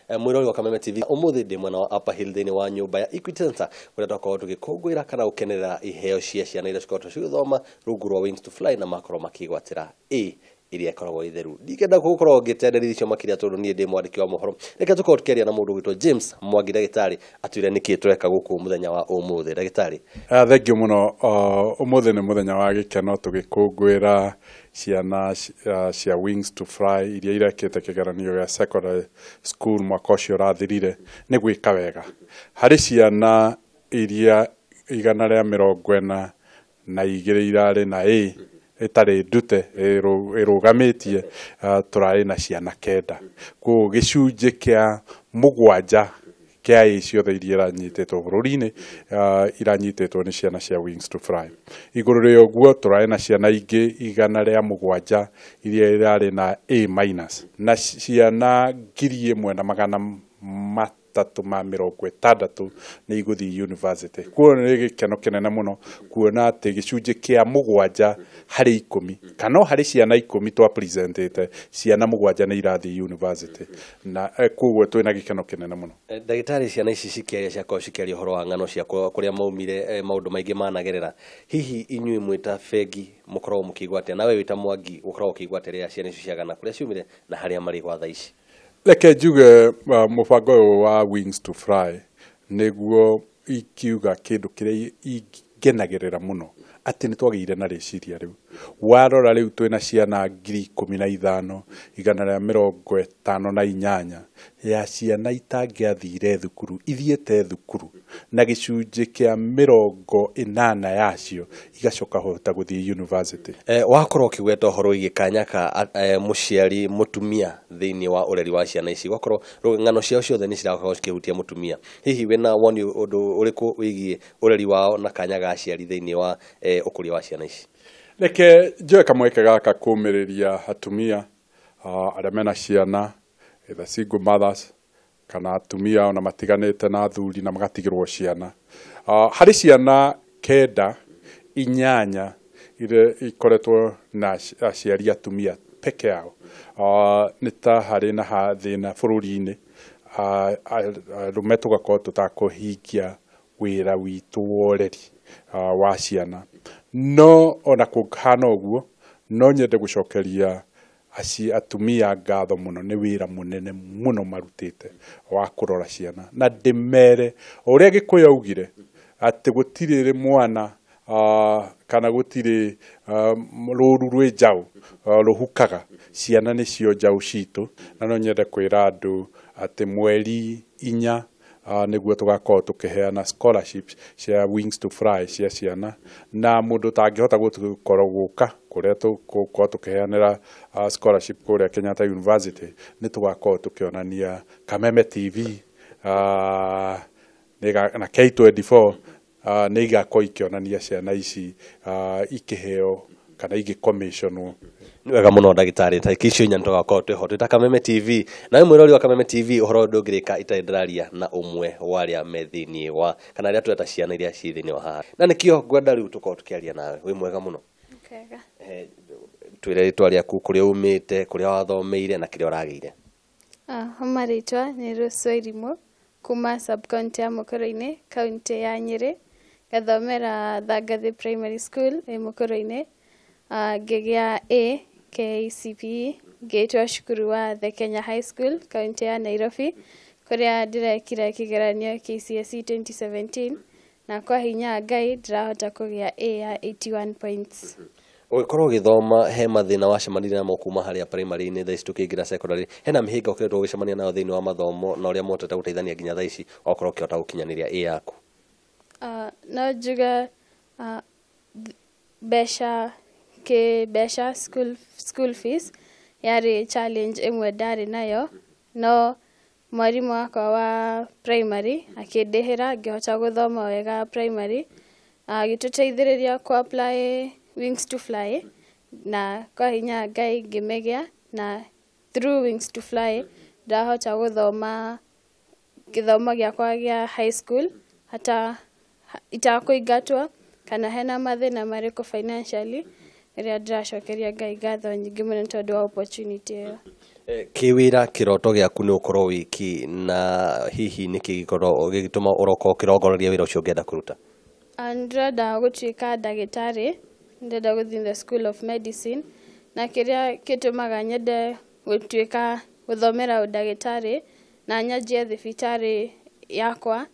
Mwirori wa Kameme TV, umuthi ndi mwena wa Upper Hill thiini wa nyumba ya Equity Center kuria twakorwo tugikũngũĩra kana gũkenerera iheo cia ciana iria cikoretwo cigĩthoma rungu rwa Wings to Fly na makorwo makĩgwatĩra A iria ĩkoragwo itheru. Ndingĩenda gũkorwo ngĩtenderithia icio makĩria tondũ niĩ ndĩ mwandĩki wa mohoro. Reke tũkorwo tũkĩaria na mũndũ ũgwĩtwo James Mwangi, ndagĩtarĩ, atwĩre nĩkĩ tũreka gũkũ mũthenya wa ũmũthĩ. Ndagĩtarĩ. Thengiũ mũno. Ũmũthĩ nĩ mũthenya wa gĩkeno tũgĩkũngũĩra ciana cia Wings to Fly iria irekĩte kĩgeranio gĩa secondary school mwaka ũcio ũrathirire nĩ gwĩka wega. Harĩ ciana iria 142 irarĩ na A ĩtarĩ ndute ĩrũgamĩtie, tũrarĩ na ciana 9. Koguo gĩcunjĩ kĩa 7 kĩa A ciothe iria iranyitĩtwo bũrũri-inĩ, iranyitĩtwo nĩ ciana cia Wings to Fly. Igũrũ rĩa ũguo tũrarĩ na ciana ingĩ 107 iria irarĩ na A minus na ciana 1360 nĩ igũthiĩ university. Koguo nĩ gĩkeno kĩnene mũno kuona atĩ gĩcunjĩ kĩa 7 harĩ 10 kana o harĩ ciana 10 twa presentĩte, ciana 7 nĩ irathiĩ university, na koguo twĩna gĩkeno kĩnene mũno. Ndagĩtarĩ, ciana ici cikĩaria ciakorwo cikĩaria ũhoro wa ng'ano cia kũrĩa maumire, maũndũ maingĩ managerera. Hihi inyuĩ mwĩ ta bengi mũkoragwo mũkĩigua atĩa, nawe wĩ ta Mwangi ũkoragwo ũkĩigua atĩa rĩrĩa ciana icio ciagana kũrĩa ciumire na harĩa marĩ gwa thaa ici? Reke njuge mũbango ũyũ wa Wings to Fly nĩguo ikiuga kĩndũ kĩrĩa ingenagĩrĩra mũno atĩ nĩ twagĩire na rĩciria rĩu. Warora rĩu twĩna ciana 15,158 ya ciana itangĩathire thukuru ithiĩte thukuru, na gĩcunjĩ kĩa 80 yacio igacoka hota gũthiĩ university. Wakorwo ũkĩgweta ũhoro wĩgiĩ kanya ka mũciari mũtumia thĩinĩ wa ũreri wa ciana ici, gwakorwo ng'ano ciao ciothe nĩ cirakorwo cikĩhutia mũtumia. Hihi wĩna woni ũndũ ũrĩkũ wĩgiĩ ũreri wao na kanya ga aciari thĩinĩ wa ũkũria wa ciana ici? Reke njoe kamweke gaka kũmĩrĩria atumia arĩa mena ciana, either single mothers kana atumia ona matiganĩte na athuri na magatigĩrwo ciana. Harĩ ciana 9, 8 iria ikoretwo na aciari atumia peke yao. Nĩ ta harĩ na thĩna bũrũri-inĩ, arũme tũgakorwo tũtakũhingia wĩra witũ wa ũreri wa ciana. No ona kũhana ũguo, no nyende gũcokeria atumia ngatho mũno nĩ wĩra mũnene mũno marutĩte wa kũrora ciana, na ndĩmere o ũrĩa Gĩkũyũ augire atĩ gũtirĩ mwana kana gũtirĩ rũru rwĩ njaũ rũhukaga. Ciana nĩcio njaũ citũ, na no nyende kwĩra andũ atĩ mweri 4 nĩguo tũgakorwo tũkĩheana scholarships cia Wings to Fly cia ciana, na mũndũ ũtangĩhota gũkorwo gũka kũrĩa tũgũkorwo tũkĩheanĩra scholarship kũrĩa Kenyatta University, nĩ tũgakorwo tũkĩonania Kameme TV na K24 nĩ igakorwo ikĩonania ciana ici ikĩheo kana igĩcommissionwo. Nĩ wega mũno ndagĩtarĩ, tarĩki icio 4 nĩtũgakorwo twĩho twĩ ta Kameme TV. Nawe mwĩrori wa Kameme TV, ũhoro ũyũ ndũngĩrĩka itarĩ ndĩraria na ũmwe wa arĩa me thĩinĩ wa kana arĩa tũreta ciana iria ciĩ thĩinĩ wa haha, na nĩkĩo ngwenda rĩu tũkorwo tũkĩaria nawe. Wĩ mwega mũno? Wega. Twĩre rĩtwa rĩaku, kũrĩa umĩte, kũrĩa wathomeire na kĩrĩa ũragĩire. Marĩtwa nĩ Rose Wairimu kuma sub county ya Mũkũrũ-inĩ, kaunti ya Nyĩrĩ. Ngathomera Thangathi Primary School ĩ Mũkũrũ-inĩ. Ngĩgĩa A KCPE, ngĩtwo cukuru wa The Kenya High School kaunti ya Nairobi kũrĩa ndĩrekire kĩgeranio KCSE 2017, na kwa hinya wa Ngai ndĩrahota kũgĩa A ya 81 points. Ũgĩkorwo ũgĩthoma, he mathĩna wacemanirie namo kuma harĩa primary-inĩ thaa ici tũkĩingĩra secondary? Hena mĩhĩnga ũkoretwo ũgĩcemania nayo thĩinĩ wa mathomo na ũrĩa mũhotete gũteithania nginya thaa ici ũgakorwo ũkĩhota gũkinyanĩria A yaku? No njuge mbeca, kĩmbeca, school fees yarĩ challenge ĩmwe ndarĩ nayo, no mwarimũ wakwa wa primary akĩndĩhĩra ngĩhota gũthoma wega primary, agĩtũteithĩrĩria kũ apply Wings to Fly, na kwa hinya wa Ngai ngĩmĩgĩa, na through Wings to Fly ndahota gũthoma gĩthomo gĩakwa gĩa high school hata itakũingatwo kana hena mathĩna marĩkũ financially, rĩrĩa ndĩracokeria Ngai ngatho nyingĩ mũno nĩ tondũ wa opportunity ĩyo. Kĩwĩra kĩroto gĩaku nĩ ũkorwo wĩki na hihi nĩkĩ gĩkorwo gĩgĩtũma ũroka ũkĩrongoreria wĩra ũcio ũngĩenda kũruta? Ndĩrenda gũtuĩka ndagĩtarĩ, ndĩrenda gũthiĩ the school of medicine, na kĩrĩa gĩtũmaga nyende gũtuĩka gũthomera ũndagĩtarĩ na nyanjie thibitarĩ yakwa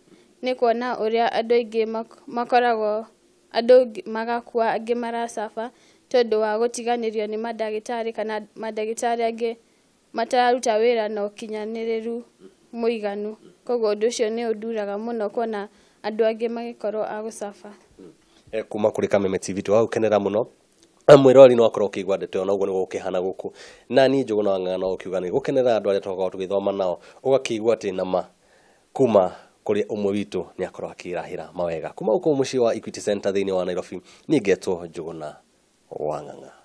nĩ kuona ũrĩa andũ aingĩ makoragwo andũ magakua angĩ maracaba tondũ wa gũtiganĩrio nĩ mandagĩtarĩ kana mandagĩtarĩ angĩ matararuta wĩra na ũkinyanĩrĩru mũiganu. Koguo ũndũ ũcio nĩ ũnduraga mũno kuona andũ angĩ magĩkorwo a gũcaba. Kuma kũrĩ Kameme TV tũgagũkenera mũno. Mwĩroreri no akorwo ũkĩigua ndeto ĩyo na ũguo nĩguo gũkĩhana gũkũ. Na niĩ Njũgũna wa Ng'ang'a no ũkiuga nĩ gũkenera andũ arĩa twakoragwo tũgĩthoma nao, ũgakĩigua atĩ nama kuma kũrĩ ũmwe witũ nĩ akorwo akĩrahĩra mawega. Kuma gũkũ mũciĩ wa Equity Center thĩinĩ wa Nairobi, niĩ ngetwo Njũgũna wa Ng'ang'a.